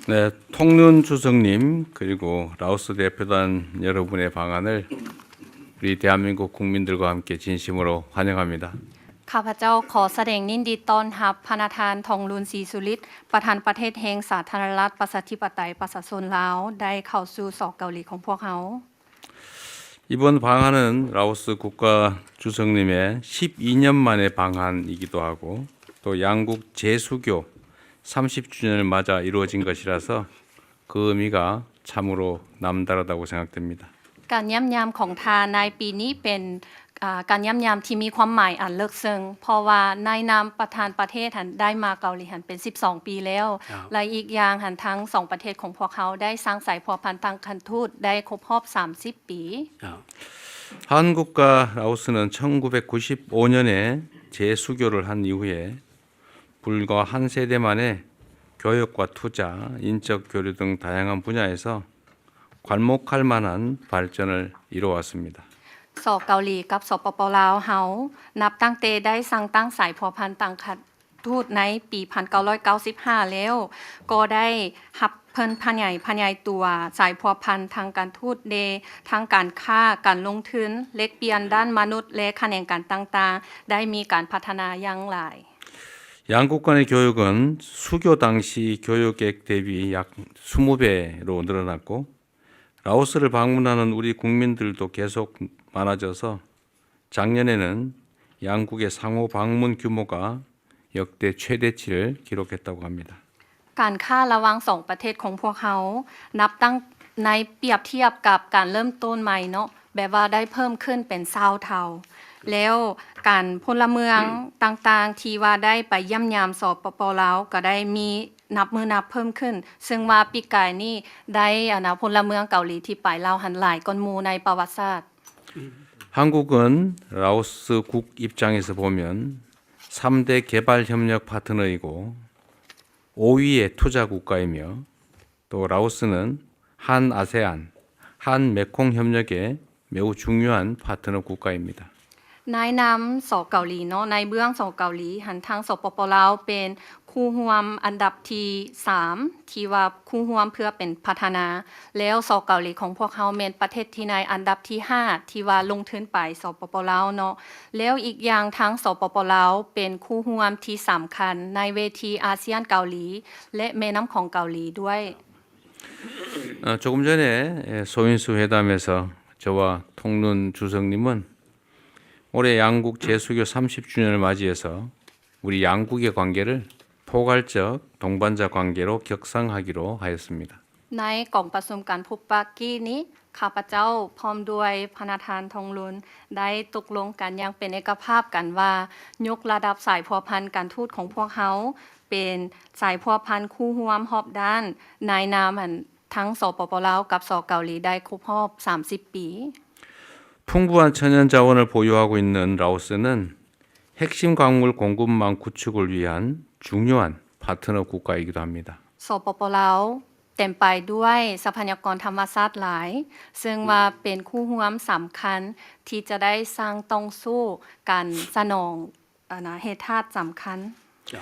네, 통눈 주석님, 그리고 라오스 대표단 여러분의 방한을 우리 대한민국 국민들과 함께 진심으로 환영합니다. ຂ້າພະເຈົ້າຂໍສະແດງຍິນດີຕ້ອນຮັບພະນະທ່ານ ທອງລຸນ ສີສຸລິດ ປະທານປະເທດແຫ່ງສາທາລະນະລັດ ປະຊາທິປະໄຕ ປະຊາຊົນລາວ ໄດ້ເຂົ້າສູ່ ສ ເກົາຫຼີ ຂອງພວກເຮົາ. 이번 방한은 라오스 국가 주석님의 십이 년 만의 방한이기도 하고, 또 양국 재수교 삼십 주년을 맞아 이루어진 것이라서 그 의미가 참으로 남다르다고 생각됩니다. ການຢ້ຽມຢາມຂອງທ່ານໃນປີນີ້ເປັນ ອາ ການຢ້ຽມຢາມທີ່ມີຄວາມໝາຍອັນເລິກເຊິ່ງ ເພາະວ່າໃນນາມປະທານປະເທດຫັ້ນ ໄດ້ມາເກົາຫຼີຫັ້ນເປັນສິບສອງປີແລ້ວ ເຈົ້າ ແລະ ອີກຢ່າງຫັ້ນ ທັງສອງປະເທດຂອງພວກເຮົາໄດ້ສ້າງສາຍພົວພັນທາງການທູດໄດ້ຄົບຮອບສາມສິບປີ. ເຈົ້າ 한국과 라오스는 천구백구십오 년에 재수교를 한 이후에 불과 한 세대 만에 교육과 투자, 인적 교류 등 다양한 분야에서 괄목할 만한 발전을 이뤄왔습니다. ສ ເກົາຫຼີ ກັບ ສປປ ລາວ ເຮົາ ນັບຕັ້ງແຕ່ໄດ້ສ້າງຕັ້ງສາຍພົວພັນທາງການທູດໃນປີພັນເກົ້າຮ້ອຍເກົ້າສິບຫ້າແລ້ວ ກໍໄດ້ຮັບເພີ່ມຂະຫຍາຍ ຂະຫຍາຍຕົວສາຍພົວພັນທາງການທູດເດ ທັງການຄ້າ, ການລົງທຶນ, ແລກປ່ຽນດ້ານມະນຸດ ແລະ ຂະແໜງການຕ່າງໆ ໄດ້ມີການພັດທະນາຢ່າງຫຼາຍ. 양국 간의 교육은 수교 당시 교육객 대비 약 이십 배로 늘어났고, 라오스를 방문하는 우리 국민들도 계속 많아져서 작년에는 양국의 상호 방문 규모가 역대 최대치를 기록했다고 합니다. ການຄ້າລະຫວ່າງສອງປະເທດຂອງພວກເຮົາ ນັບຕັ້ງໃນ ປຽບທຽບກັບການເລີ່ມຕົ້ນໃໝ່ເນາະ ແບບວ່າໄດ້ເພີ່ມຂຶ້ນເປັນຊາວເທົ່າ ແລ້ວການພົນລະເມືອງຕ່າງໆ ທີ່ວ່າໄດ້ໄປຢ້ຽມຢາມ ສປປ ລາວ ກໍໄດ້ມີນັບມື້ນັບເພີ່ມຂຶ້ນ ເຊິ່ງວ່າປີກາຍນີ້ໄດ້ ອັນນະ ພົນລະເມືອງເກົາຫຼີທີ່ໄປລາວຫັ້ນຫຼາຍກ່ອນໝູ່ໃນປະຫວັດສາດ. 한국은 라오스 국 입장에서 보면 삼 대 개발 협력 파트너이고 오 위의 투자 국가이며, 또 라오스는 한 아세안, 한 메콩 협력에 매우 중요한 파트너 국가입니다. ໃນນາມ ສ ເກົາຫຼີເນາະ ໃນເບື້ອງ ສ ເກົາຫຼີຫັ້ນ ທາງ ສປປ ລາວ ເປັນຄູ່ຮ່ວມອັນດັບທີສາມ ທີ່ວ່າຄູ່ຮ່ວມເພື່ອເປັນພັດທະນາ ແລ້ວ ສ ເກົາຫຼີ ຂອງພວກເຮົາແມ່ນປະເທດທີ່ໃນອັນດັບທີຫ້າ ທີ່ວ່າລົງທຶນໄປ ສປປ ລາວ ເນາະ ແລ້ວອີກຢ່າງທາງ ສປປ ລາວ ເປັນຄູ່ຮ່ວມທີ່ສຳຄັນໃນເວທີອາຊຽນເກົາຫຼີ ແລະ ແມ່ນ້ຳຂອງເກົາຫຼີດ້ວຍ. 어, 조금 전에, 예, 소인수 회담에서 저와 통눈 주석님은 올해 양국 재수교 삼십 주년을 맞이해서 우리 양국의 관계를 포괄적 동반자 관계로 격상하기로 하였습니다. ໃນກອງປະຊຸມການພົບປະກີ້ນີ້ ຂ້າພະເຈົ້າພ້ອມດ້ວຍພະນະທ່ານ ທອງລຸນ ໄດ້ຕົກລົງກັນຢ່າງເປັນເອກະພາບກັນວ່າ ຍົກລະດັບສາຍພົວພັນການທູດຂອງພວກເຮົາ ເປັນສາຍພົວພັນຄູ່ຮ່ວມຮອບດ້ານ ໃນນາມ ອັນ ທັງ ສປປ ລາວ ກັບ ສ ເກົາຫຼີ ໄດ້ຄົບຮອບສາມສິບປີ. 풍부한 천연자원을 보유하고 있는 라오스는 핵심 광물 공급망 구축을 위한 중요한 파트너 국가이기도 합니다. ສປປ ລາວ ເຕັມໄປດ້ວຍຊັບພະຍາກອນທຳມະຊາດຫຼາຍ ເຊິ່ງວ່າເປັນຄູ່ຮ່ວມສຳຄັນທີ່ຈະໄດ້ສ້າງຕ່ອງສູ້ການສະໜອງ ອັນນະ ແຮ່ທາດສຳຄັນ. 자,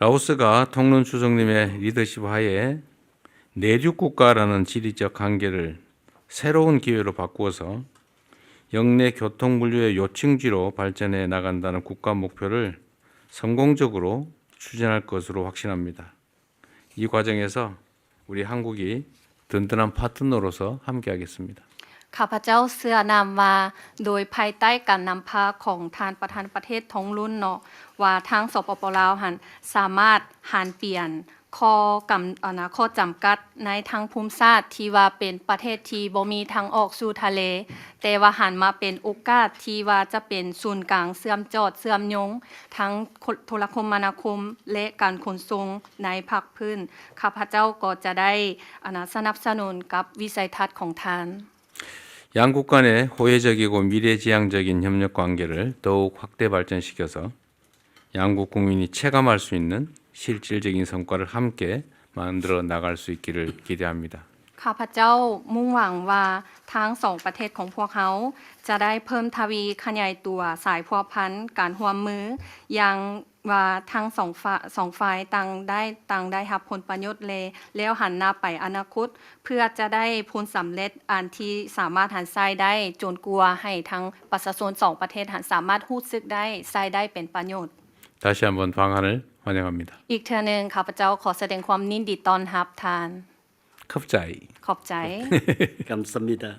라오스가 통눈 주석님의 리더십 하에 내륙 국가라는 지리적 한계를 새로운 기회로 바꾸어서 역내 교통 물류의 요충지로 발전해 나간다는 국가 목표를 성공적으로 추진할 것으로 확신합니다. 이 과정에서 우리 한국이 든든한 파트너로서 함께하겠습니다. ຂ້າພະເຈົ້າເຊື່ອນຳວ່າ ໂດຍພາຍໃຕ້ການນຳພາຂອງທ່ານປະທານປະເທດ ທອງລຸນ ເນາະ ວ່າທາງ ສປປ ລາວ ຫັ້ນ ສາມາດຫັນປ່ຽນ ຂໍ້ກຳ ອັນນະ ຂໍ້ຈຳກັດໃນທາງພູມສາດ ທີ່ວ່າເປັນປະເທດທີ່ບໍ່ມີທາງອອກສູ່ທະເລ ແຕ່ວ່າຫັນມາເປັນໂອກາດທີ່ວ່າຈະເປັນສູນກາງເຊື່ອມຈອດເຊື່ອມໂຍງ ທັງໂທລະຄົມມະນາຄົມ ແລະ ການຂົນສົ່ງໃນພາກພື້ນ. ຂ້າພະເຈົ້າກໍຈະໄດ້ ອັນນະ ສະໜັບສະໜູນກັບວິໄສທັດຂອງທ່ານ. 양국 간의 호혜적이고 미래지향적인 협력 관계를 더욱 확대 발전시켜서 양국 국민이 체감할 수 있는 실질적인 성과를 함께 만들어 나갈 수 있기를 기대합니다. ຂ້າພະເຈົ້າມຸ່ງຫວັງວ່າທາງສອງປະເທດຂອງພວກເຮົາຈະໄດ້ເພີ່ມທະວີຂະຫຍາຍຕົວສາຍພົວພັນການຮ່ວມມືຢ່າງ ວ່າທັງສອງຝ່າຍ ສອງຝ່າຍຕ່າງໄດ້ ຕ່າງໄດ້ຮັບຜົນປະໂຫຍດ ແລະ ແລ້ວຫັນໜ້າໄປອະນາຄົດ ເພື່ອຈະໄດ້ຜົນສຳເລັດອັນທີ່ສາມາດຫັນໃຊ້ໄດ້ ຈົນກວ່າໃຫ້ທັງປະຊາຊົນສອງປະເທດຫັ້ນສາມາດຮູ້ສຶກໄດ້ ໃຊ້ໄດ້ເປັນປະໂຫຍດ. 다시한번방한을환영합니다. ອີກເທື່ອໜຶ່ງ ຂ້າພະເຈົ້າຂໍສະແດງຄວາມຍິນດີຕ້ອນຮັບທ່ານ. ܚອບໃຈ. ຂອບໃຈ. 감사합니다.